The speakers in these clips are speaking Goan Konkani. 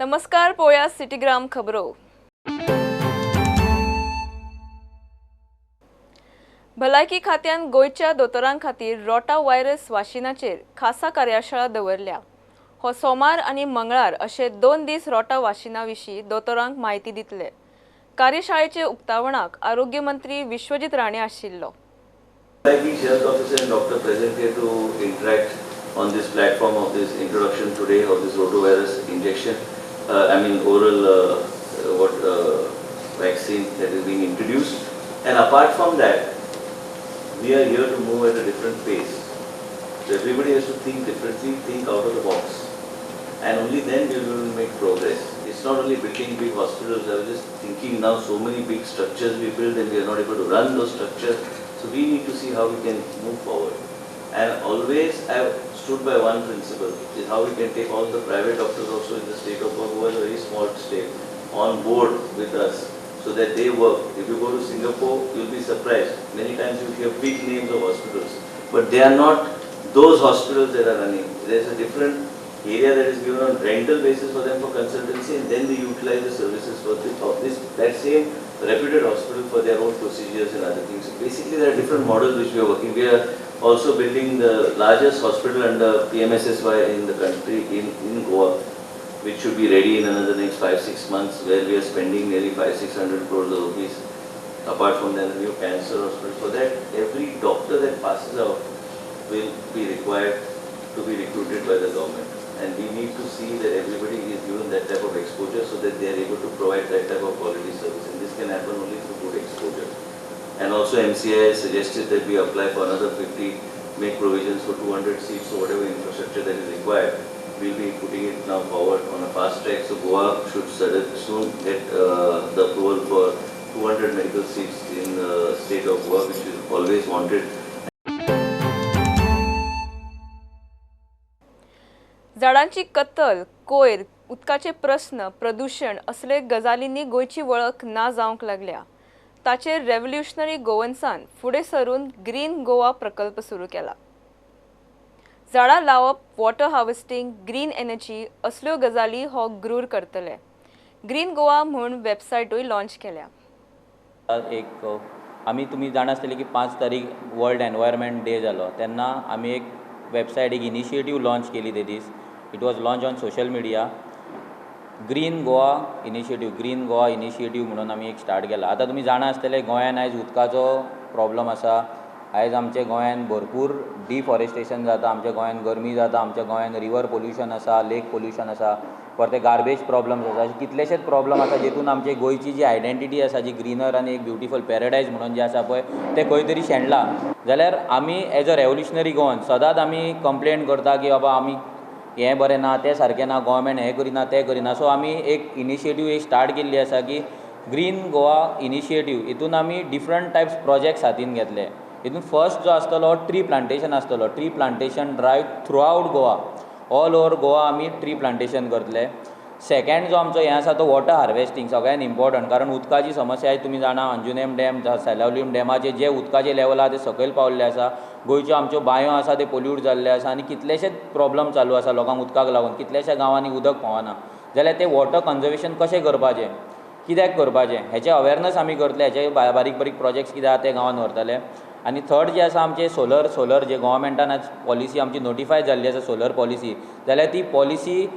नमस्कार, पोया सिटीग्राम खबरो. भलायकी खात्यान गोंयच्या दोतोरां खातीर रोटा व्हायरस वाशिनाचेर खासा कार्यशाळा दवरल्या. हो सोमार आनी मंगळार अशे 2 दीस रोटा वाशिना विशीं दोतोरांक म्हायती दितले. कार्यशाळेचे उक्तावणाक आरोग्य मंत्री विश्वजीत राणे आशिल्लो. Like each health officer and doctor present here to interact on this platform of this introduction today of this rotavirus injection, I mean oral what vaccine that is being introduced. And apart from that, we are here to move at a different pace. So everybody has to think differently, think out of the box. And only then we will make progress. It's not only building big hospitals. I was just thinking now, so many big structures we build and we are not able to run those structures. So we need to see how we can move forward. And always I have stood by one principle, is how we can take all the private doctors also in the state of Goa, who is a very small state, on board with us so that they work. If you go to Singapore, you'll be surprised. Many times you hear big names of hospitals, but they are not those hospitals that are running. There's a different area that is given on rental basis for them for consultancy, and then they utilize the services of this that same reputed hospital for their own procedures and other things. So basically, there are different models which we are working. We are also building the largest hospital under PMSSY in the country in Goa, which should be ready in another next 5-6 months, where we are spending nearly 5-600 crores of rupees. Apart from that, the new cancer hospital. For that, every doctor that passes out will be required to be recruited by the government. And we need to see that everybody is given that type of exposure so that they are able to provide that type of quality service. And this can happen only through good exposure. And also MCI has suggested that we apply for another 50, make provisions for 200 seats or whatever infrastructure that is required. We'll be putting it now forward on a fast track. So Goa should soon get the approval for 200 medical seats in the state of Goa, which is always wanted. झाडांची कत्तल, कोयर, उदकाचे प्रस्न, प्रदुशण असले गजालींनी गोंयची वळख ना जावंक लागल्या. ताचेर रेव्होल्युशनरी गोवन्सान फुडें सरून ग्रीन गोवा प्रकल्प सुरू केला. झाडां लावप, वॉटर हार्वेस्टिंग, ग्रीन एनर्जी असल्यो गजाली हो गुरूर करतले. ग्रीन गोवा म्हूण वेबसायटूय लॉन्च केल्या. एक आमी, तुमी जाणा आसतली की 5 तारीख वर्ल्ड एनवायरमेंट डे जालो, तेन्ना आमी एक वेबसायट, एक इनिशिएटीव लॉन्च केली. ते दीस it was launch on social media, Green Goa Initiative. Green Goa Initiative म्हणून आमी एक स्टार्ट केला. आतां तुमी जाणा आसतले, गोंयान आयज उदकाचो प्रॉब्लम आसा. आयज आमच्या गोंयान भरपूर डिफॉरेस्टेशन जाता, आमच्या गोंयान गरमी जाता, आमच्या गोंयान रिवर पोल्युशन आसा, लेक पोल्युशन आसा, परते गार्बेज प्रॉब्लम्स आसा. अशे कितलेशेच प्रॉब्लम आसा, जेतून आमची गोंयची जी आयडेंटिटी आसा, जी ग्रिनर आनी एक ब्युटिफूल पॅरडायज म्हणून जें आसा पळय, तें खंय तरी शेणलां. जाल्यार आमी एज अ रेवोल्युशनरी गोवन सदांच आमी कंप्लेन करता की बाबा, आमी हें बरें ना, तें सारकें ना, गोवोरमेंट हें करिना, तें करिना. सो आमी एक इनिशिएटीव एक स्टार्ट केल्ली आसा की ग्रीन गोवा इनिशिएटीव. हितून आमी डिफरंट टायप्स प्रोजेक्ट्स हातीन घेतले. हितून फर्स्ट जो आसतलो, ट्री प्लांटेशन आसतलो. Tree plantation drive throughout Goa, all over Goa आमी ट्री प्लांटेशन करतले. सेकंड जो आमचो हें आसा, तो वॉटर हार्वेस्टींग, सगळ्यान इम्पोर्टंट, कारण उदकाची समस्या आयज तुमी जाणा, अंजुनेम डॅम, सालावलीम डॅमाचे जे उदकाचे लेवल आहा, ते सकयल पावल्ले आसा. गोंयच्यो आमच्यो बांयो आसा, ते पोल्यूट जाल्ले आसा आनी कितलेशेच प्रॉब्लम चालू आसा लोकांक उदकाक लागून. कितल्याश्या गांवांनी उदक पावना. जाल्यार ते वॉटर कन्जर्वेशन कशें करपाचें, कित्याक करपाचें, हेचें अवेरनस आमी करतले. हेचे बारीक बारीक प्रोजेक्ट्स कितें आहा, ते गांवांत व्हरतले. आनी थर्ड जे आसा आमचे सोलर. सोलर जे गोवोरमेंटान आयज पॉलिसी आमची नोटिफाय जाल्ली आसा, सोलर पॉलिसी, जाल्यार ती पॉलिसी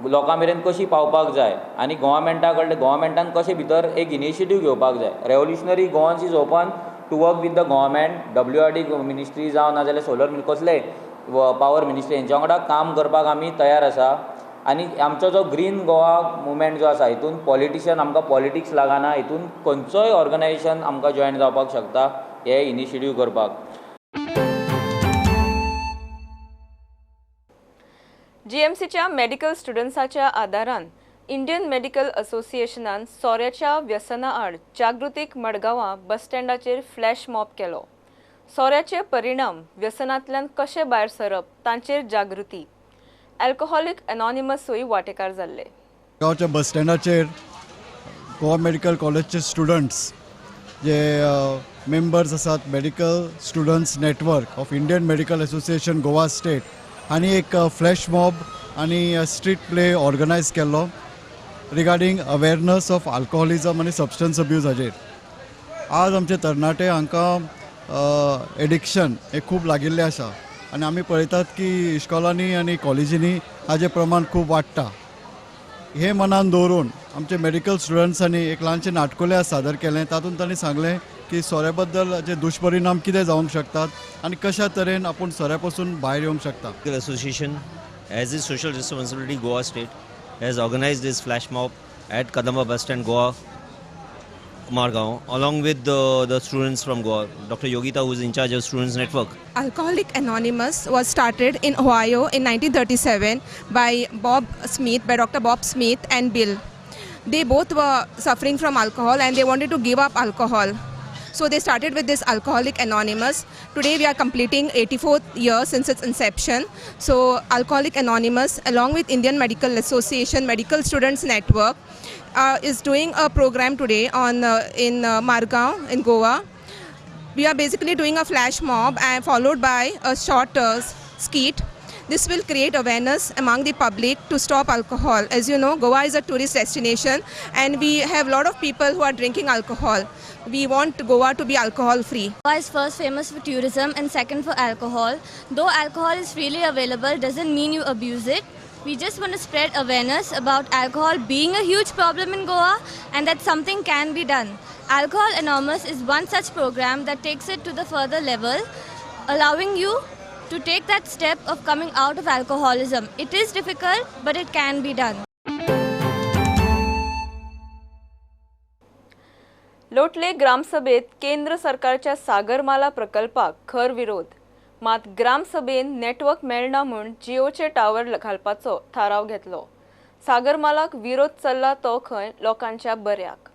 लोकां मेरेन कशी पावपाक जाय आनी गोवोरमेंटा कडले, गोवोरमेंटान कशें भितर एक इनिशिएटीव घेवपाक जाय. Revolutionary Goans is open to work with the government, WRD ministry जावं, नाजाल्यार सोलर, कसलेय पावर मिनिस्ट्री, हेंच्या वांगडा काम करपाक आमी तयार आसा. आनी आमचो जो ग्रीन गोवा मुवमेंट जो आसा, हितून पॉलिटिशियन, आमकां पॉलिटिक्स लागना. हितून खंयचोय ऑर्गनायझेशन आमकां जॉयन जावपाक शकता हे इनिशिएटीव करपाक. जीएमसीच्या मेडिकल स्टुडंट्साच्या आदारान इंडियन मेडिकल असोसिएशनान सोऱ्याच्या व्यसना आड जागृतीक मडगांवां बस स्टँडाचेर फ्लॅश मॉब केलो. सोऱ्याचे परिणाम, व्यसनांतल्यान कशें भायर सरप, तांचेर जागृती. अल्कोहोलीक एनॉनिमसूय वांटेकार जाल्ले. गांवच्या बस स्टँडाचेर गोवा मेडिकल कॉलेजचे स्टुडंट्स जे मेंबर्स आसात, Medical Students Network of Indian Medical Association, Goa State, आनी एक फ्लॅश मॉब आनी स्ट्रीट प्ले ऑर्गनायज केल्लो. Regarding awareness of alcoholism आनी सबस्टन्स अब्यूज हाजेर. आज आमचे तरणाटे हांकां एडिक्शन हें खूब लागिल्लें आसा आनी आमी पळयतात की इश्कोलांनी आनी कॉलेजींनी हाजें प्रमाण खूब वाडटा. हें मनान दवरून आमचे मेडिकल स्टुडंट्सांनी एक ल्हानशें नाटकुलें सादर केलें. तातूंत तांणी सांगलें की सोऱ्या बद्दल जे दुश्परिणाम कितें जावंक शकतात आनी कशा तरेन आपूण सोऱ्या पसून भायर येवंक शकता. Association, as is social responsibility, Goa State has organized this flash mob at Kadamba bus stand, Goa, Margao, along with the students from Goa, Dr. Yogita, who is in charge of Students Network. Alcoholic Anonymous was started in Ohio in 1937 by Bob Smith, by Dr. Bob Smith and Bill. They both were suffering from alcohol and they wanted to give up alcohol. So they started with this Alcoholic Anonymous. Today we are completing 84th year since its inception. So Alcoholic Anonymous, along with Indian Medical Association, Medical Students Network, is doing a program today on in Margao in Goa. We are basically doing a flash mob and followed by a short skit. This will create awareness among the public to stop alcohol. As you know, Goa is a tourist destination and we have a lot of people who are drinking alcohol. We want Goa to be alcohol free. Goa is first famous for tourism and second for alcohol. Though alcohol is freely available, doesn't mean you abuse it. We just want to spread awareness about alcohol being a huge problem in Goa and that something can be done. Alcohol Anonymous is one such program that takes it to the further level, allowing you to take that step of coming out of alcoholism. It is difficult, but it can be done. Lotale ग्रामसभेत केंद्र सरकारच्या सागरमाला प्रकल्पाक खर विरोध. मात ग्रामसभेन नेटवर्क मेळना म्हूण जिओचे टावर घालपाचो थाराव घेतलो. सागरमालाक विरोध चल्ला तो खंय लोकांच्या बऱ्याक.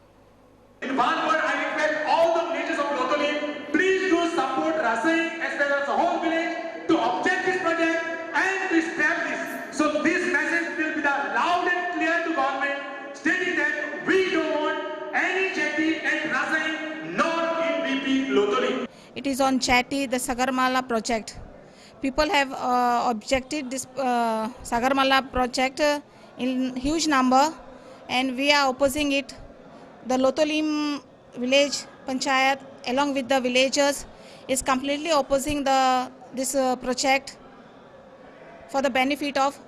In one word, I request all the villagers of Lotoli, please do support Rasai as well as the whole village to object this project and to stop this. So this message will be the loud and clear to government, stating that we don't want any jetty at Rasai nor in VP Lotoli. It is on Chatty, the Sagarmala project. People have objected this Sagarmala project in huge number, and we are opposing it. The Lotolim village panchayat, along with the villagers, is completely opposing this project for the benefit of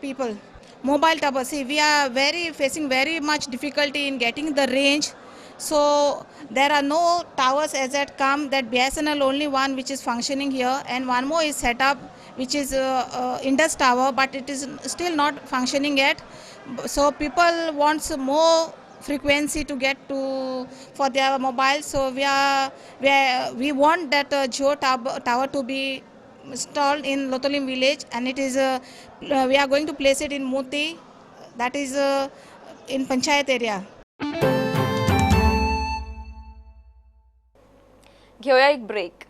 people. Mobile tower, see, we are facing very much difficulty in getting the range. So there are no towers as at come, that BSNL only one which is functioning here, and one more is set up which is Indus Tower, but it is still not functioning yet. So people wants more frequency to get to for their mobile. So we want that Jio tower to be installed in Lotolim village, and it is we are going to place it in Moti, that is in panchayat area. घेऊया एक ब्रेक.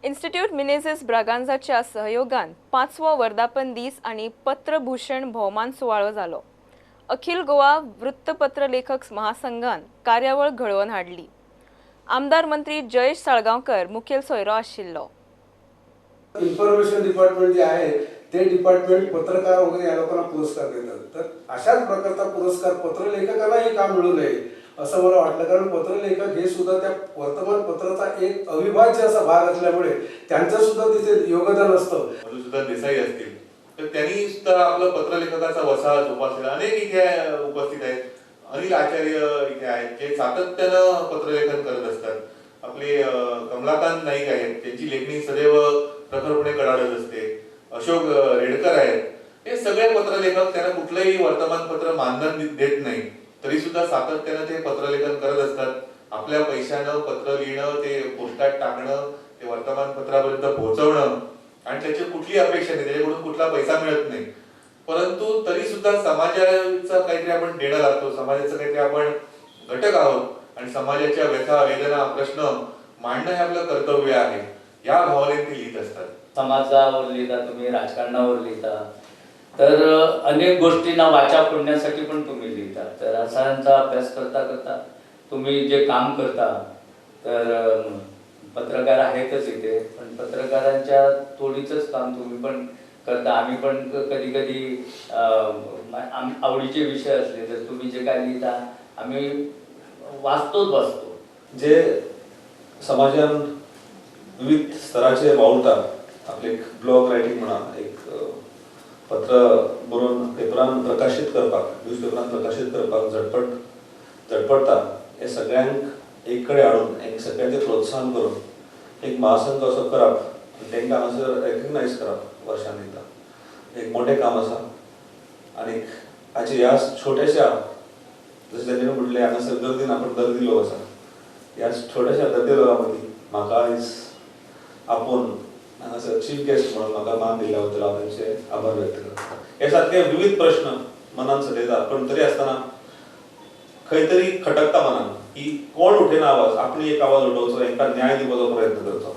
इन्स्टिट्यूट मिनेझिस ब्रागांझाच्या सहयोगान 5वो वर्धापन दीस आनी पत्रभूषण भोवमान सुवाळो जालो. अखिल गोवा वृत्तपत्र लेखक महासंघान कार्यावळ घडोवन हाडली. आमदार मंत्री जयेश साळगांवकर मुखेल सोयरो आशिल्लो. इन्फॉर्मेशन डिपार्टमेंट जे आहे ते डिपार्टमेंट पत्रकार वगैरे या लोकांना पुरस्कार देतात, तर अशाच प्रकारचा पुरस्कार पत्रलेखकांनाही का मिळू नये असं मला वाटलं. कारण पत्रलेखक हे सुद्धा त्या वर्तमानपत्राचा एक अविभाज्य असा भाग असल्यामुळे त्यांचं सुद्धा तिथे योगदान असतं. मधुसूदन देसाई असतील तर त्यांनी सुद्धा आपलं पत्रलेखकाचा वसा जोपासलेला. अनेक इथे उपस्थित आहेत, अनिल आचार्य इथे आहेत जे सातत्यानं पत्रलेखन करत असतात. आपले कमलाकांत नाईक आहेत, त्यांची लेखणी सदैव प्रखरपणे कडाडत असते. अशोक रेडकर आहेत. हे सगळे पत्रलेखक, त्यांना कुठलंही वर्तमानपत्र मानधन देत नाही तरी सुद्धा सातत्यानं ते पत्रलेखन करत असतात. आपल्या पैशानं पत्र लिहिणं, ते पोस्टात टाकणं, ते वर्तमानपत्रापर्यंत पोहोचवणं, आणि त्याची कुठली अपेक्षा नाही, त्याच्याकडून कुठला पैसा मिळत नाही, परंतु तरी सुद्धा समाजाचं काहीतरी आपण देणं लागतो, समाजाचं काहीतरी आपण घटक आहोत आणि समाजाच्या व्यथा, वेदना, प्रश्न मांडणं हे आपलं कर्तव्य आहे या भावनेने ते लिहित असतात. समाजावर लिहिता तुम्ही, राजकारणावर लिहिता, तर अनेक गोष्टींना वाचा फोडण्यासाठी पण तुम्ही लिहिता. तर असांचा अभ्यास करता करता तुम्ही जे काम करता तर पत्रकार आहेतच इथे, पण पत्रकारांच्या तोडीचंच काम तुम्ही पण करता. आम्ही पण कधी कधी आवडीचे विषय असले तर तुम्ही जे काय लिहिता आम्ही वाचतोच वाचतो. जे समाजान विविध स्तराचे वावरता, आपले एक ब्लॉग रायटिंग म्हणा, एक पत्र बरोवन पेपरान प्रकाशीत करपाक, न्यूज पेपरान प्रकाशीत करपाक झटपडटा, हे सगळ्यांक एक कडेन हाडून एक सगळ्यांचें प्रोत्साहन करून एक महासंघ असो करप आनी तांकां हांगासर रेकग्नायज करप वर्षान एकदां एक मोठें काम आसा. आनी हाचे ह्या छोट्याशा, जशें तांच्यानी म्हणलें हांगासर गर्दी ना पण दर्दी लोक आसा, ह्या छोट्याशा दर्दी लोकां मदीं म्हाका आयज आपोवन हांगासर चीफ गेस्ट म्हणून म्हाका मान दिल्ल्या बद्दल हांव तांचे आभार व्यक्त करता. हे सारके विविध प्रश्न मनान सतयता, पण तरी आसतना खंय तरी खटकता मनान की कोण उठयना आवाज, आपणे एक आवाज उठोवचो, हेंकां न्याय दिवपाचो प्रयत्न करचो.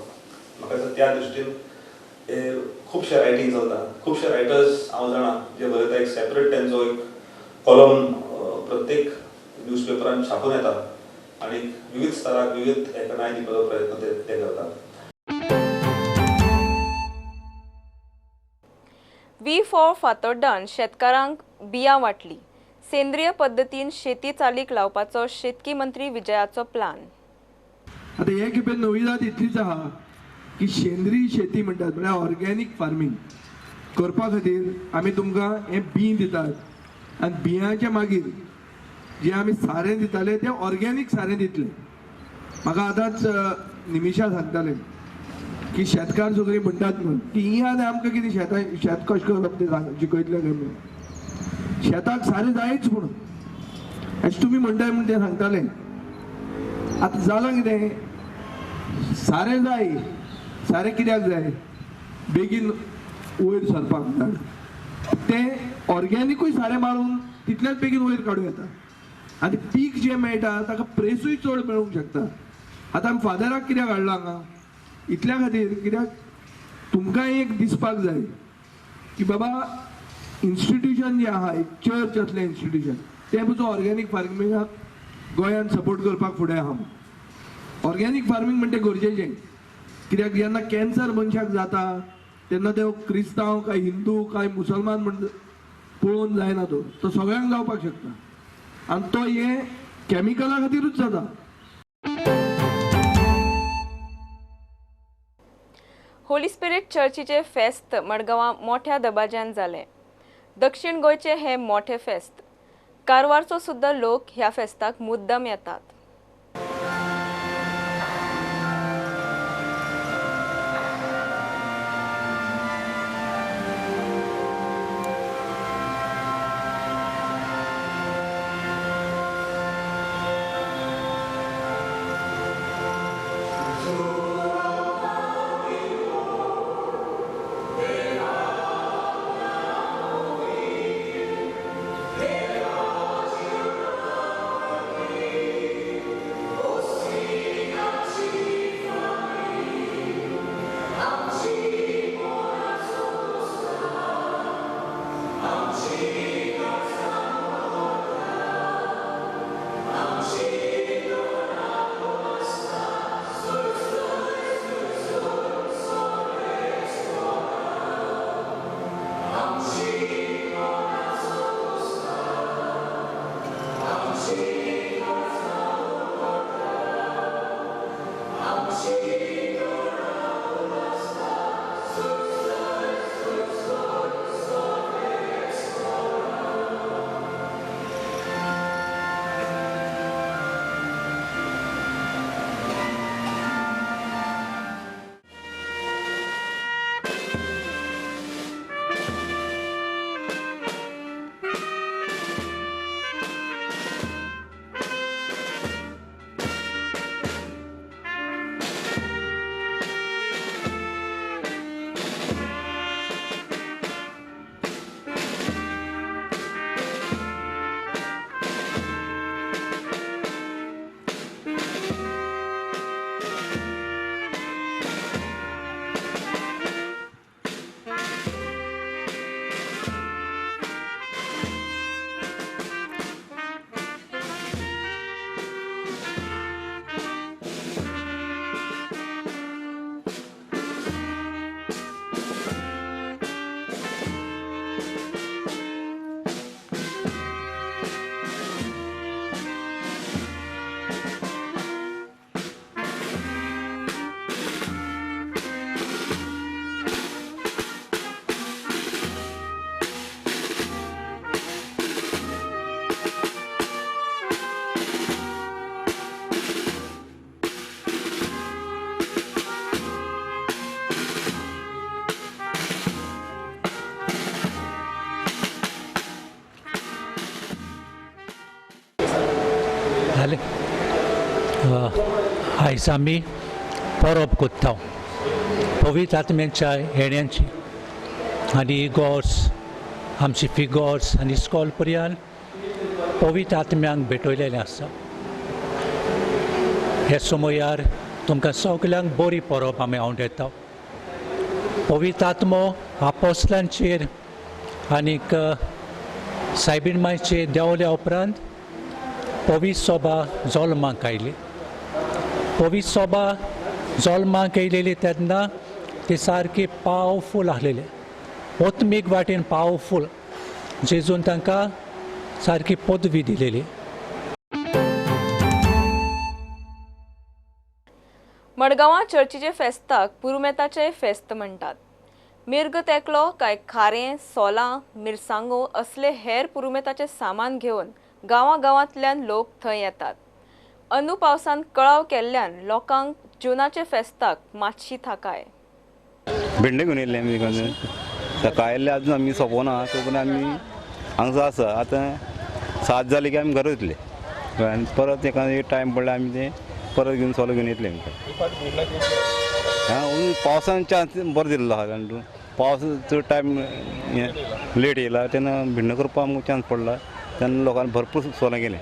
म्हाका दिसता त्या दृश्टीन हे खुबशे रायटींग चलता, खुबशे रायटर्स हांव जाणा जे बरयता, एक सेपरेट तेंचो एक कॉलम प्रत्येक न्यूज पेपरान छापून येता आनी विविध स्तराक विविध हेका न्याय दिवपाचो प्रयत्न ते करतात. We for फातोड्डान शेतकारांक बियां वांटली. सेंद्रीय पद्दतीन शेती चालीक लावपाचो शेतकी मंत्री विजयाचो प्लान. आतां हे खेपे नविदाद इतलीच आहा की सेंद्रीय शेती म्हणटात, म्हळ्यार ऑर्गेनीक फार्मींग करपा खातीर आमी तुमकां हें बीं दितात आनी बियांच्या मागीर जें आमी सारें दिताले तें ऑर्गेनीक सारें दितले. म्हाका आतांच निमिशा सांगतालें की शेतकार सगळीं म्हणटात म्हूण की ही आनी आमकां कितें शेतां शेत कशें करप तें शिकयतलें काय म्हणून, शेताक सारें जायच म्हणून अशें तुमी म्हणटाय म्हूण तें सांगतालें. आतां जालां कितें, सारें जाय, सारें कित्याक जाय, बेगीन वयर सरपाक झाड, तें ऑर्गेनिकूय सारें मारून तितलेंच बेगीन वयर काडूं येता आनी पीक जें मेळटा ताका प्रेसूय चड मेळूंक शकता. आतां आमी फादराक कित्याक हाडला हांगा, इतल्या खातीर कित्याक तुमकां एक दिसपाक जाय की बाबा इन्स्टिट्यूशन जें आहा, एक चर्च असलें इन्स्टिट्यूशन तें पसून ऑर्गेनीक फार्मिंगाक गोंयांत सपोर्ट करपाक फुडें आहा. ऑर्गेनीक फार्मींग म्हणटा गरजेचें, कित्याक जेन्ना कॅन्सर मनशाक जाता तेन्ना ते क्रिस्तांव काय हिंदू काय मुसलमान म्हण पळोवन जायना, तो तो सगळ्यांक जावपाक शकता आनी तो हे कॅमिकला खातीरूच जाता. होली स्पिरिट चर्चीचे फेस्त मडगांवां मोठ्या दबाज्यान जालें. दक्षिण गोंयचें हें मोठें फेस्त. कारवारचो सुद्दां लोक ह्या फेस्ताक मुद्दम येतात. जालें. आयज आमी परब कोत्ता पवित्र आत्म्याच्या येण्याची आनी इगोर्स आमची फिगोर्स आनी इस्कॉल पर्यंत पवित्र आत्म्यांक भेटयलेलें आसा. हे समयार तुमकां सगल्यांक बरी परब आमी आवडटा. पवित्र आत्मो आपोस्लांचेर आनीक सायबीण मायचेर देंवल्या उपरांत पवित्र सोबा जल्माक आयली. पवित्र सोबा जल्माक येयलेली तेन्ना ती सारकी पावरफूल आसलेली, आत्मीक वाटेन पावरफूल. जेजून तांकां सारकी पदवी दिलेली. मडगांवां चर्चीचे फेस्ताक पुरुमेताचें फेस्त म्हणटात. मिर्ग तेंकलो काय खारें, सोलां, मिरसांगो असले हेर पुरुमेताचें सामान घेवन गांवां गांवांतल्यान लोक थंय येतात. अंदू पावसान कळाव केल्ल्यान लोकांक जुनाचे फेस्ताक मातशी थाकाय. भेंडे घेवन येयल्ले आमी सकाळी आयिल्ले, अजून आमी सोंपोना, तो पण आमी हांगसर आसा. आतां 7 जाले की आमी घरा वयतले आनी परत एका टायम पडल्यार आमी ते परत घेवन सोलो घेवन येतले आमकां. हां, पावसान चान्स बरो दिल्लो आहा, कारण पावस चड टायम लेट येयला तेन्ना भिण्णां करपाक आमकां चान्स पडला, तेन्ना लोकांनी भरपूर सोलां गेलें.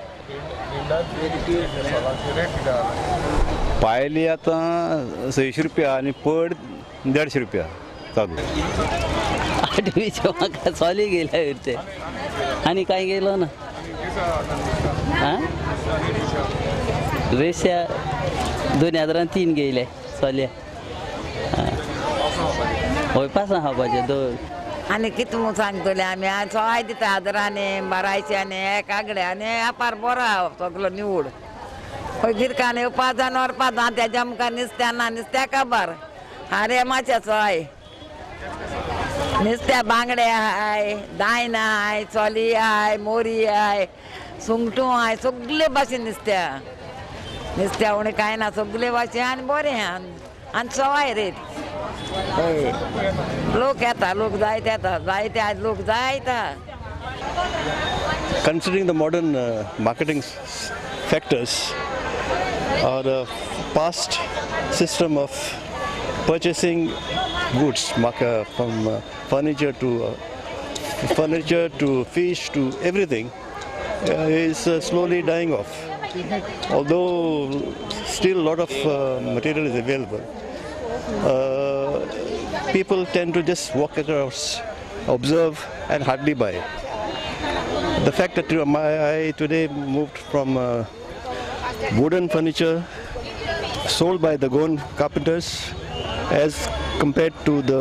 पायली आतां 600 रुपया आनी पड 150 रुपया चालू. आठवीचे म्हाका सोली गेल्या ते आनी कांय गेलो ना. आं, रेश्या 2003 गेले सोल्या. हय, पासां खावपाचें दोन. आनी कितें म्हूण सांगतले आमी? सवाय दिता आदरांनी, बारायच्यानी, एकागड्यानी व्यापार बरो आहा सगलो निवड. खंय गिरकान येवपा जाय व्हरपा जाय, तेज्या मुखार नुस्त्या ना, नुस्त्या काबार आरे मातशें सवाय नुस्त्या. बांगडे आहाय, दायना आहाय, चोली आहाय, मोरी आहाय, सुंगटू आहाय, सगले भाशेन नुस्त्या. नुस्त्या उणें कांय ना, सगले भाशेन आनी बरें आनी सवाय रेट. हय, लोक येता, लोक जायते येता, जायते आज लोक जायता. Considering the modern marketing factors, our past system of purchasing goods from furniture to fish to everything is slowly dying off. Although still a lot of material is available, people tend to just walk across, observe and hardly buy. The fact that I today moved from wooden furniture sold by the Goan carpenters as compared to the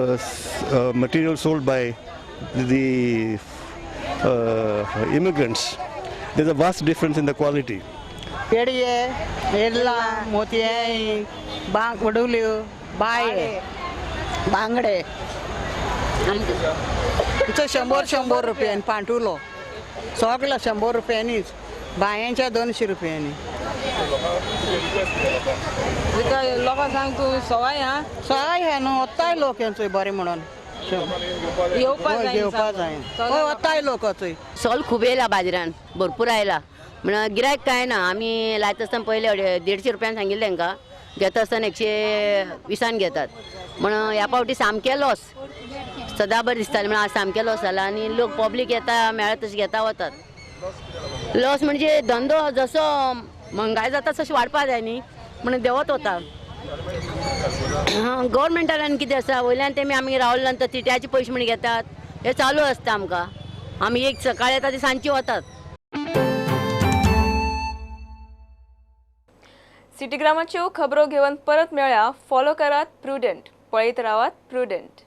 material sold by the immigrants, there's a vast difference in the quality. पेडये, एल्ला, मोतये, बांग वडुल्यो, बाये, बांगडे आमचो 100-100 रुपयांनी पांटुलो, सगळो 100 रुपयांनीच, बायांच्या 200 रुपयांनी. लोकांक सांग तूं सवाय हा, सवाय हा न्हू, वताय लोक हेंचोय बरें म्हणून घेवपा जाय, हय वताय लोक. सोल खूब येयला बाजारान, भरपूर आयला, म्हणून गिरायक कांय ना. आमी लायता आसतना पयले 150 रुपयान सांगिल्लें तांकां, घेता आसतना 120 घेतात. म्हणून ह्या फावटी सामकें लॉस, सदां बरें दिसतालें म्हणून आज सामकें लॉस जाला. आनी लोक पब्लीक येता, मेळत तशें घेता वतात. लॉस म्हणजे धंदो जसो महंगाय जाता तशें वाडपा जाय न्ही, म्हणून देंवत वता. गव्हर्मेंटान कितें आसा वयल्यान तेमी आमी रावले नंतर तिट्याचे पयशे म्हण घेतात, हे चालू आसता आमकां. आमी एक सकाळी येता ती सांजची वतात. सिटीग्रामाच्यो खबरो घेवन परत मेळया. फॉलो करात प्रुडंट, पळयत रावात प्रुडंट.